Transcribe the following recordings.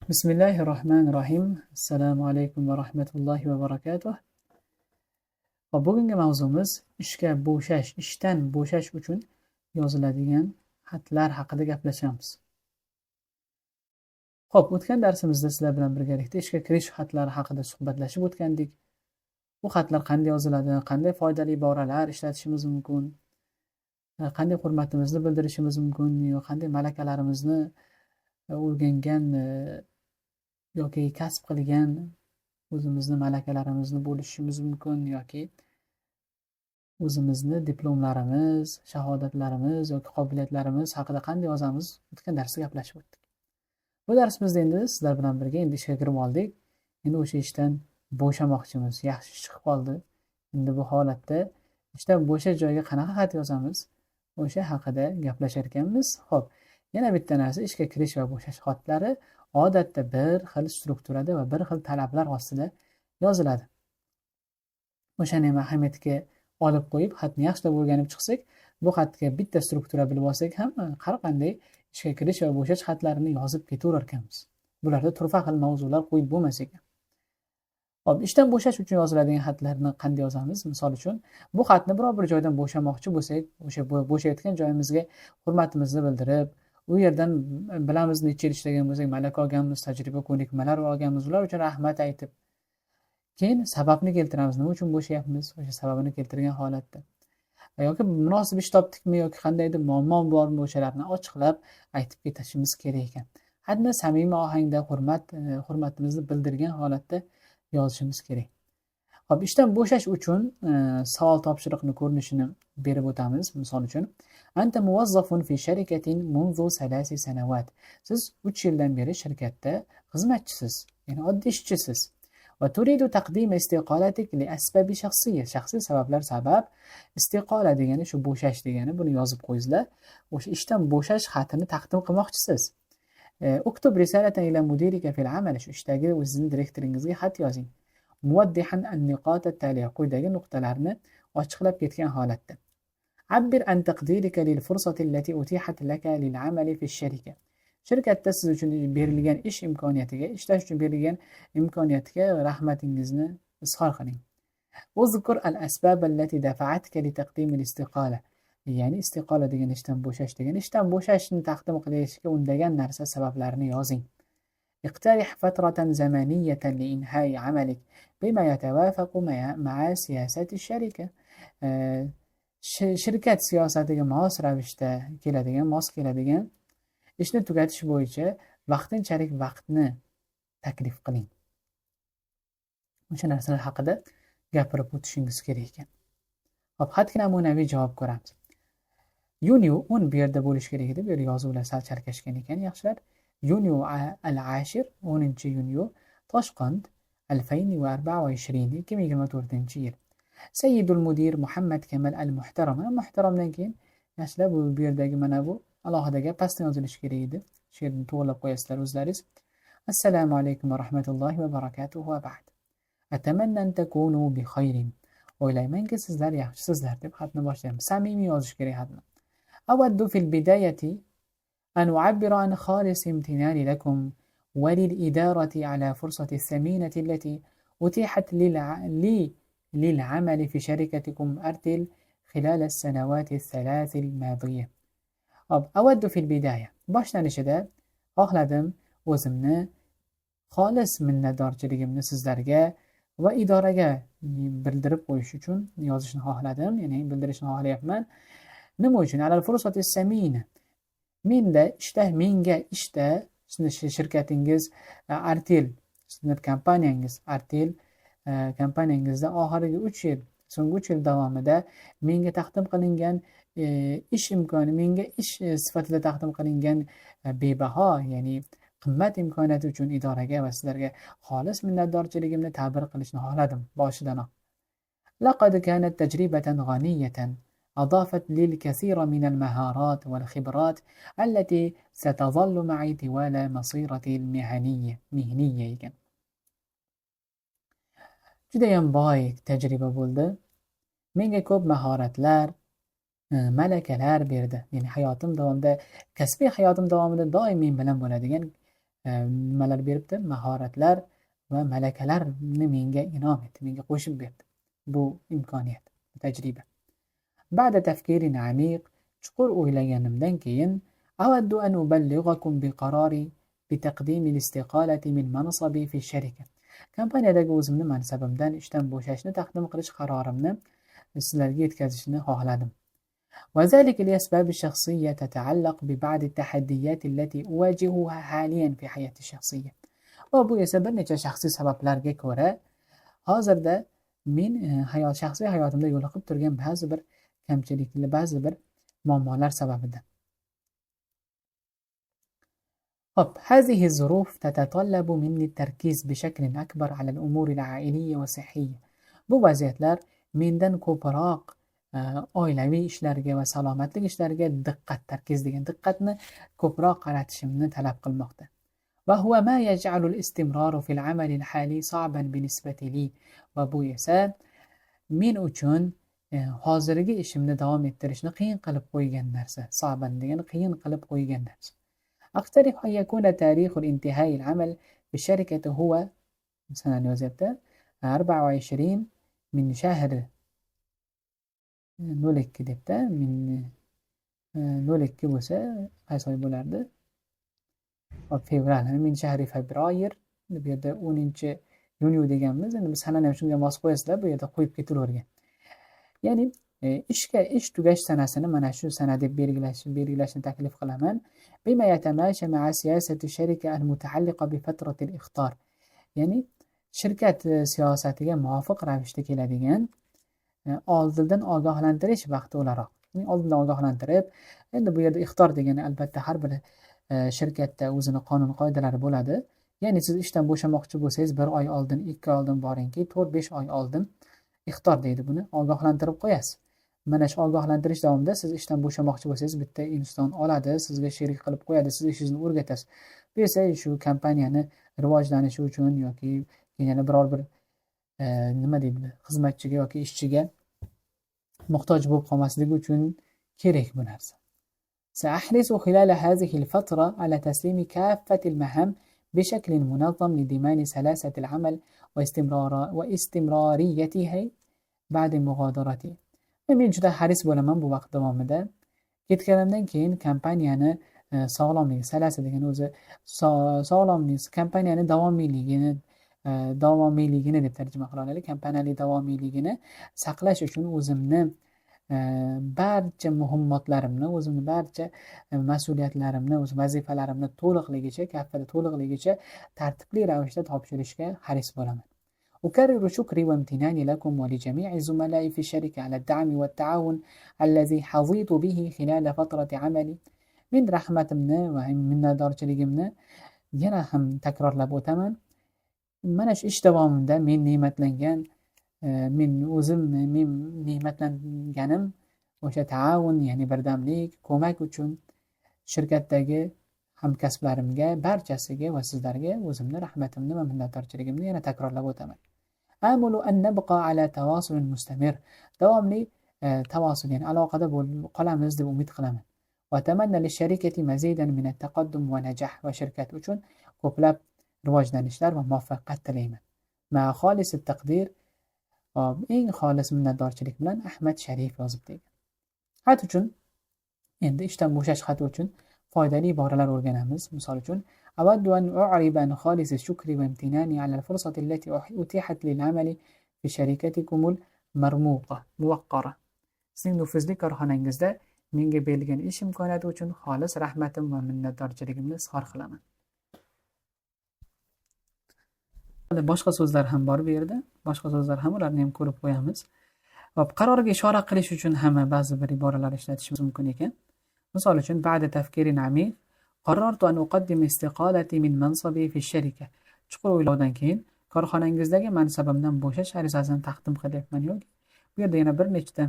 Bismillahi rohmanir rohim. Assalomu alaykum va rahmatullohi va barakatuh. Va bugungi mavzumiz ishga bo'shash, ishdan bo'shash uchun yoziladigan xatlar haqida gaplashamiz. Xo'p, o'tgan darsimizda sizlar bilan birgalikda ishga kirish xatlari haqida suhbatlashib o'tgandik. Bu xatlar qanday yoziladi, qanday foydali iboralar ishlatishimiz mumkin, qanday hurmatimizni bildirishimiz mumkin, yo qanday malakalarimizni o'rgangan yoki kasb qilgan o'zimizni malakalarimizni bo'lishishimiz mumkin yoki o'zimizni diplomlarimiz, shahodatlarimiz yoki qobiliyatlarimiz haqida qanday yozamiz, o'tgan darsda gaplashib o'tdik. Bu darsimizda endi sizlar bilan birga endi ishga kirib oldik. Endi o'sha ishdan bo'shamoqchimiz. Yaxshi ish chiqib qoldi. Endi bu holatda ishdan bo'shash joyiga qanaqa xat yozamiz? O'sha haqida gaplashar ekanmiz. Xo'p, yana bitta narsa, ishga kirish va bo'shash xatlari odatda bir xil strukturada va bir xil talablar ostida yoziladi. O'shani ham ahamiyatga olib qo'yib, xatni yaxshilab o'rganib chiqsak, bu xatga bitta struktura bilib olsak ham har qanday ishga kirish va bo'shash xatlarini yozib ketaverar ekanmiz. Bularda turfa xil mavzular qo'yib bo'lmas ekan. Xo'p, ishdan bo'shash uchun yoziladigan xatlarni qanday yozamiz? Misol uchun, bu xatni biror bir joydan bo'shamoqchi bo'lsak, o'sha bo'shayotgan joyimizga hurmatimizni bildirib, u yerdan bilamiz necha yil ishlagan bo'lsak, malaka olganmiz, tajriba, ko'nikmalar olganmiz, ular uchun rahmat aytib, keyin sababni keltiramiz, nima uchun bo'shayapmiz, o'sha sababini keltirgan holatda yoki munosib ish topdikmi yoki qandaydir muammo bormi, o'shalarni ochiqlab aytib ketishimiz kerak ekan. Xatni samimiy ohangda, hurmatimizni bildirgan holatda yozishimiz kerak. Xo'p, ishdan bo'shash uchun savol topshiriqni ko'rinishini berib o'tamiz. Misol uchun, أنت موظف في شركة منذ 3 سنوات. Siz 3 yildan beri shirkatda xizmatchisiz, ya'ni oddiy ishchisiz. وتريد تقديم استقالتك لأسباب شخصية. Shaxsiy sabablar sabab istiqola degani shu bo'shash degani, buni yozib qo'yingizlar. O'sha ishdan bo'shash xatini taqdim qilmoqchisiz. اكتب رسالة إلى مديرك في العمل. Shu ishdagi o'zizni direktoringizga xat yozing. موضحا النقاط التالية. Quyidagi nuqtalarni ochiqlab ketgan holatda. عبر عن تقديرك للفرصة التي أتيحت لك للعمل في الشركة. Shirkatda siz uchun berilgan ish imkoniyatiga, ishlash uchun berilgan imkoniyatga rahmatingizni izhor qiling. اذكر الأسباب التي دفعتك لتقديم الاستقالة. Ya'ni istiqola degan ishdan bo'shash degan, ishdan bo'shashni taqdim qilishga undagan narsa sabablarini yozing. اقترح فترة زمنية لإنهاء عملك بما يتوافق مع سياسات الشركة. Shirkat siyosatiga mos ravishda keladigan, mos keladigan ishni tugatish bo'yicha vaqtinchalik vaqtni taklif qiling. O'sha narsalar haqida gapirib o'tishingiz kerak ekan. Xo'p, xatga namunaviy javob ko'ramiz. Yunyu 10 bu yerda bo'lishi kerak edi. Bu yerda yozuvlar sal chalkashgan ekan, yaxshilar. يونيو العاشر, 10 yunyu, Toshqand, 2024, 2024 yil. سيد المدير Muhammad Kamal المحترم. Muhtaramdan keyin, yaxshilar, bu yerdagi mana bu alohida gap pastdan yozilishi kerak edi. Shu yerni to'g'irlab qo'yasizlar o'zlaringiz. Assalomu alaykum va rahmatullohi va barakatuhu va ba'd. أتمنى أن تكونوا بخير. O'ylaymanki, sizlar yaxshisizlar deb xatni boshlaymiz. Samimiy yozish kerak xatni. أود في البداية أن أعبر عن خالص امتناني لكم وللإدارة على فرصة الثمينة التي أتيحت لي للعمل في شركتكم أرتل خلال السنوات الثلاث الماضية. أود في البداية, boshlanishida xohladim o'zimni xolis minnatdorchiligimni sizlarga va idoraga bildirib qo'yish uchun yozishni xohladim, ya'ni bildirishni xohlayapman. Nima uchun? على الفرصة الثمينة, menda ishda, menga ishda sizni shirkatingiz Artel, sizni kompaniyangiz Artel kompaniyangizda oxirgi 3 yil, so'nggi 3 yil davomida menga taqdim qilingan ish imkoni, menga ish sifatida taqdim qilingan bebaho, ya'ni qimmat imkoniyati uchun idoraga va sizlarga xolis minnatdorchiligimni ta'bir qilishni xohladim boshidanoq. لقد كانت تجربة غنية أضافت لي الكثير من المهارات والخبرات التي ستظل معي طوال مسيرتي المهنية مهنية ekan. Judayam boy tajriba bo'ldi. Menga ko'p mahoratlar, malakalar berdi. Ya'ni hayotim davomida, kasbiy hayotim davomida doim men bilan bo'ladigan Nimalar beribdi? Mahoratlar va malakalarni menga in'om etdi, menga qo'shib berdi. Bu imkoniyat, bu tajriba. Ba'da tafkirin amiq, chuqur o'ylaganimdan keyin awaddu an uballighakum bi qarori bi taqdim al-istiqalati min mansabi fi sharika. Kompaniyadagi o'zimni mansabimdan ishdan bo'shashni taqdim qilish qarorimni sizlarga yetkazishni xohladim. وذلك لأسباب شخصية تتعلق ببعض التحديات التي أواجهها حاليا في حياتي الشخصية. Va bu esa bir necha shaxsiy sabablarga ko'ra hozirda men shaxsiy hayotimda yo'liqib turgan ba'zi bir kamchiliklar, ba'zi bir muammolar sababidan. Hop, هذه الظروف تتطلب مني التركيز بشكل أكبر على الأمور العائلية والصحية. Bu vaziyatlar mendan ko'proq oilaviy ishlarga va salomatlik ishlariga diqqat, tarkiz degan diqqatni ko'proq qaratishimni talab qilmoqda. وهو ما يجعل الاستمرار في العمل الحالي صعبا بالنسبة لي. Va bu esa men uchun hozirgi ishimni davom ettirishni qiyin qilib qo'ygan narsa. Saban degani qiyin qilib qo'ygan narsa. أقترح أن يكون تاريخ الانتهاء العمل في الشركة هو sanani yozyapti 24 min shahr 02 debdi. Min 02 bo'lsa qaysi oy bo'lardi? Hop, fevral, min shahri febroyer. Bu yerda 10-iyun deganmiz. Endi biz sanani ham shunga mos qo'yasizlar, bu yerda qo'yib ketilavergan. Ya'ni ish tugash sanasini mana shu sana deb belgilashni taklif qilaman. Bima yatamasha ma'a siyasati sharika al-mutaalliqa bi fatrati al-ixtor. Ya'ni shirkat siyosatiga muvofiq ravishda keladigan oldindan ogohlantirish vaqti o'laroq. Ya'ni oldindan ogohlantirib, endi bu yerda ixtor degani albatta har bir shirkatda o'zini qonun qoidalari bo'ladi. Ya'ni siz ishdan bo'shamoqchi bo'lsangiz, 1 oy oldin, 2 oy oldin boringki, 4-5 oy oldin ixtor deydi buni, ogohlantirib qo'yasiz. Mana shu ogohlantirish davomida siz ishdan bo'shamoqchi bo'lsangiz, bitta inson oladi, sizga sherik qilib qo'yadi, siz ishingizni o'rgatasiz. Bu esa shu kompaniyani rivojlanishi uchun yoki yana biror bir nima deydi, xizmatchiga yoki ishchiga muhtoj bo'lib qolmasligi uchun kerak bu narsa. سأحرص خلال هذه الفترة على تسليم كافة المهام بشكل منظم لضمان سلاسة العمل واستمراريته بعد مغادرتي. Men juda haris bo'laman bu vaqt davomida. Ketganimdan keyin kompaniyani sog'lomligi, salasa degani o'zi sog'lomlik, kompaniyani davomiyligini deb tarjima qila olaylik. Kompaniyaning davomiyligini saqlash uchun o'zimni barcha muhimmatlarimni, o'zimni barcha mas'uliyatlarimni, o'z vazifalarimni to'liqligicha, kaffada to'liqligicha tartibli ravishda topshirishga haris bo'laman. أكرر شكري وامتناني لكم ولجميع زملائي في الشركة على الدعم والتعاون الذي حظيت به خلال فترة عملي. Men rahmatimni va minnatdorchiligimni yana ham takrorlab o'taman. Mana shu ish davomida men ne'matlangan, men o'zim men ne'matlanganim o'sha taavun, ya'ni birdamlik, ko'mak uchun shirkatdagi hamkasblarimga, barchasiga va sizlarga o'zimni rahmatimni va minnatdorchiligimni yana takrorlab o'taman. Amulu an nabqa ala tawasulin mustamir. Davomli tavasul, ya'ni aloqada bo'lib qolamiz deb umid qilaman. Va tamanna lisharikati mazidan min at-taqaddum va najah, va shirkat uchun ko'plab rivojlanishlar va muvaffaqiyat tilayman. Ma xolis at-taqdir, eng xolis minnatdorchilik bilan Ahmad Sharif yozib degan. Xat uchun endi ishdan bo'shash xati uchun foydali iboralar o'rganamiz. Misol uchun, awaddu an u'riba an xolis shukri va imtinani ala al-fursati allati utihat lil-amali fi sharikatikumul marmuqa muwaqqara. Sizning nufuzli korxonangizda menga berilgan ish imkoniyati uchun xolis rahmatim va minnatdorchiligimni izhor qilaman. Boshqa so'zlar ham bor bu yerda. Boshqa so'zlar ham, ularni ham ko'rib qo'yamiz. Va qarorga ishora qilish uchun ham ba'zi bir iboralar ishlatishimiz mumkin ekan. Misol uchun, ba'da tafkirin amiq qarartu an uqaddima istiqolati min mansabi fi sharika. Chuqur o'ylovdan keyin korxonangizdagi mansabimdan bo'shash arizasini taqdim qilyapman yoki bu yerda yana bir nechta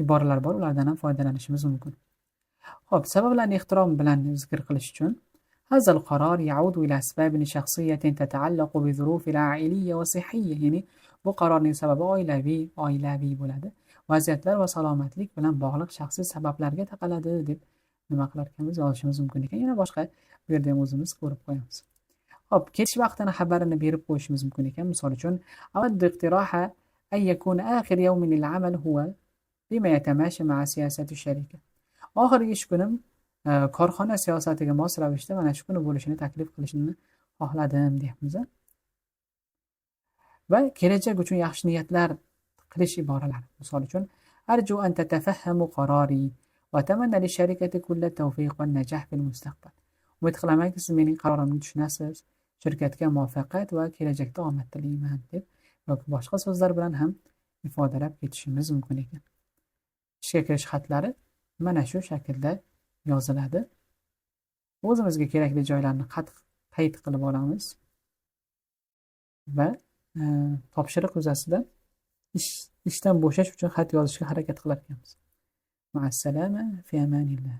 iboralar bor, ulardan ham foydalanishimiz mumkin. Xo'p, sabablarni ehtirom bilan zikr qilish uchun هذا القرار يعود إلى أسباب شخصية تتعلق بظروف العائلية وصحية. Ya'ni bu qarorning sababi oilaviy bo'ladi. Vaziyatlar va salomatlik bilan bog'liq shaxsiy sabablarga taqaladi deb Nima qilar ekanmiz, yozishimiz mumkin ekan. Yana boshqa bu yerda ham o'zimiz ko'rib qo'yamiz. Xo'p, ketish vaqtini xabarini berib qo'yishimiz mumkin ekan. Misol uchun, أود اقتراح أن يكون آخر يوم للعمل هو بما يتماشى مع سياسة الشركة. Oxirgi ish kunim korxona siyosatiga mos ravishda mana shu kuni bo'lishini taklif qilishini xohladim, deyapmiz. Va kelajak uchun yaxshi niyatlar qilish iboralari. Misol uchun, أرجو أن تتفهموا قراري وأتمنى للشركة كل التوفيق والنجاح في المستقبل. Umid qilamanki, siz mening qarorimni tushunasiz. Shirkatga muvaffaqiyat va kelajakda omad tilayman, deb yoki boshqa so'zlar bilan ham ifodalab ketishimiz mumkin ekan. Ishga kirish xatlari mana shu shaklda yoziladi. O'zimizga kerakli joylarni qattiq qayd qilib olamiz va topshiriq yuzasidan ishdan bo'shash uchun xat yozishga harakat qilar ekanmiz. مع السلامة، في أمان الله.